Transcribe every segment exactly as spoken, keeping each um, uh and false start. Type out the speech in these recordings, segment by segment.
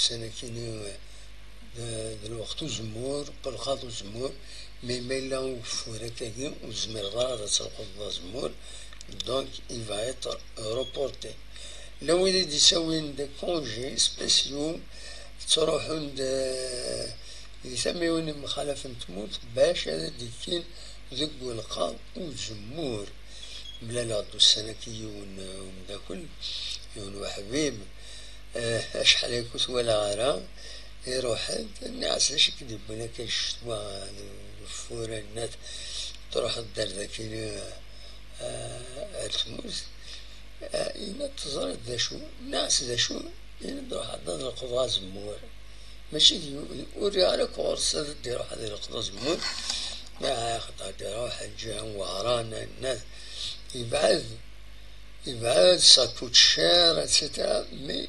ussan-akini d, d lweqt uzemmur, n welqaḍ uzemmur, mais ma yella ugeffur akkagi, ur tezmireḍ ara ad telqeḍ d azemmur, donc il va être reporté. Llan wid i d-isawin des congés spéciaux, ttruḥun-d, eh, di tamiwin yemxalafen n tmurt bac ad d-kkin deg welqaḍ uzemmur. Mlaleɣ-d ussan-agi yiwen, eh, umeddakel, yiwen uḥbib, eh, acḥal akka ur t-walaɣ ara, iruḥ-d, nniɣ-as: "D acu i k-d-yewwin akka ccetwa d ugeffur, a nnat, truḥeḍ-d ar daki, eh, ar tmurt?" Eh, yenna-d: "Teẓriḍ d acu?" Nniɣ-as: "D acu?" Yenna-d: "Ruḥ ad d-leqḍeɣ azemmur." Mačči d yu-, ur riɣ ara akk ɣur-s ad d-iruḥ ad ileqḍ azemmur. Nniɣ-as: "Ad d-iruḥ, ǧǧiɣ Wehran, a nnat, yebɛed, yebɛed, ça coûte cher, et cetera." Mais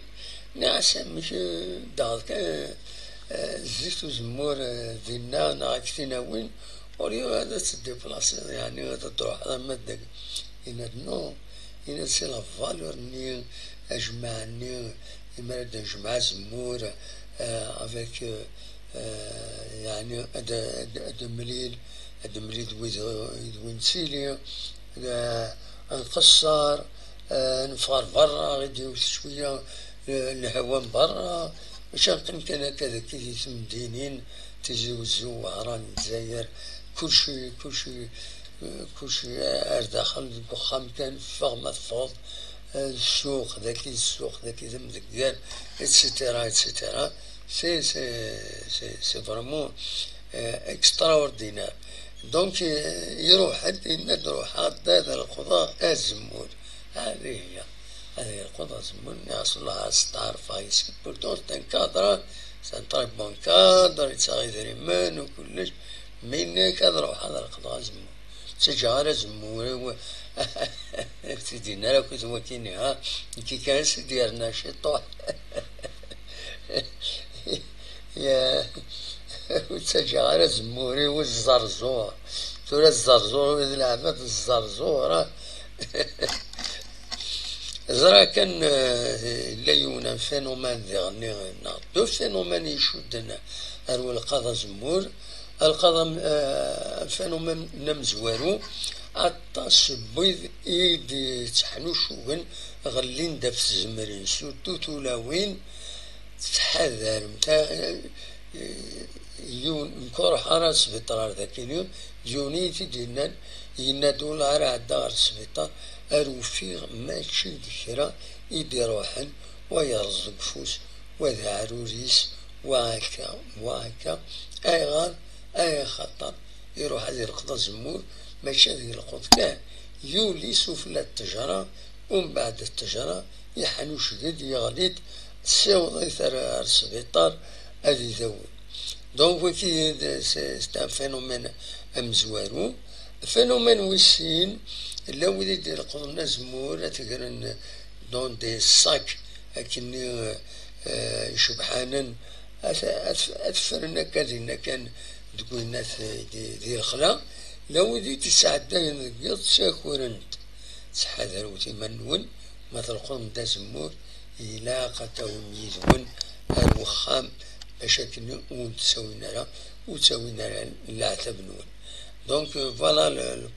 nniɣ-as: "Amek, eh, daɣ kan, eh, zzit uzemmur, eh, dinna, neɣ ad k-t-in-awin, ur riɣ ad teddiplasiḍ, yeɛni ad d-truḥeḍ ama d dagi." Yenna-d: "Non." Yenna-d: "C'est la valeur-nni, ajmaɛ-nni, imi ara d-nejmeɛ azemmur, eh, avec, eh, eh, yeɛni ad, ad, ad nemlil, ad nemlil d wid, d wid nettili, eh, ad nqeṣṣer, eh, neffeɣ ar berra, ɣid yiwet cwiya, eh, lhawa n berra, mačči ad neqqim kan akka dagi di temdinin, Tizi Wezzu, Wehran, Lezzayer, kulci, kulci, eh, kulci ar daxel deg uxxam kan, ffeɣ ma teffɣeḍ, eh, ssuq, dagi d ssuq, dagi d amdegger, et cetera, et cetera." C'est, c'est, c'est, c'est vraiment, eh, extraordinaire. Donc, eh, iruḥ-d, yenna-d: "Ruḥeɣ-d ad leqḍeɣ azemmur." Hadi hiya. Ad ileqḍ azemmur, nniɣ-as: "Wellah ad steɛṛfeɣ yes-k." Pourtant c'est un cadre, c'est un très bon cadre, yettaɣ idrimen u kullec. Mais yenna-ak: "Ad ruḥeɣ ad leqḍeɣ azemmur. Ur ttaǧǧaɣ ara azemmur-iw." Ur t-id-yenna ara akk i twakini, ha? Nekki kan s-d-yerna ciṭuḥ. Ya, ur ttaǧǧaɣ ara azemmur-iw d zzerẓur. Tura zzerẓur, wid leɛbad d zzerẓur, ah. Ẓra kan, eh, yella yiwen un phénomène diɣenni, neɣ deux phénomènes i icudden ar welqaḍ azemmur. Alqaḍ am-, eh, un phénomène amezwaru, aṭas n wid i d-tteḥnuccugen, ɣellin-d ɣef tzemrin, surtout tulawin, tettḥadarem. Ta-, eh, yiwen, nekk ur ruḥeɣ ara ar sbiṭar ar dakini, d yiwen i yi-t-id-yennan, yenna-d: "Ula ara ɛeddaɣ ar sbiṭar, ar ufiɣ mačči d kra i d-iruḥen, wa yerreẓ deg ufus, wa d aɛrur-is, wa akka, wa akka." Ayɣer? Ay axaṭer iruḥ ad ileqḍ azemmur, mačči ad ileqḍ kan, yuli sufella n ttejra, umbeɛd ttejra, iḥnuceg-d, yeɣli-d, tessiweḍ-it ar, ar sbiṭar ad idawi. Donc, wagi, c'est, c'est un phénomène amezwaru. Phénomène wis sin, llan wid i d-ileqḍen azemmur, ad t-gren dans des sacs, akkenni, euh, euh, icebḥanen, ad, ad, ad ffren akka dinna kan deg winnat di, di lexla. Llan wid i d-isɛeddayen deg yiḍ, ttakren-d. Ttḥadarewt iman-nwen, ma tleqḍem-d azemmur, ilaq ad tawim yid-wen ar wexxam, bac akken ur wen-ttawin ara, ur ttawin ara leɛtab-nwen. Donc, euh, voilà le, le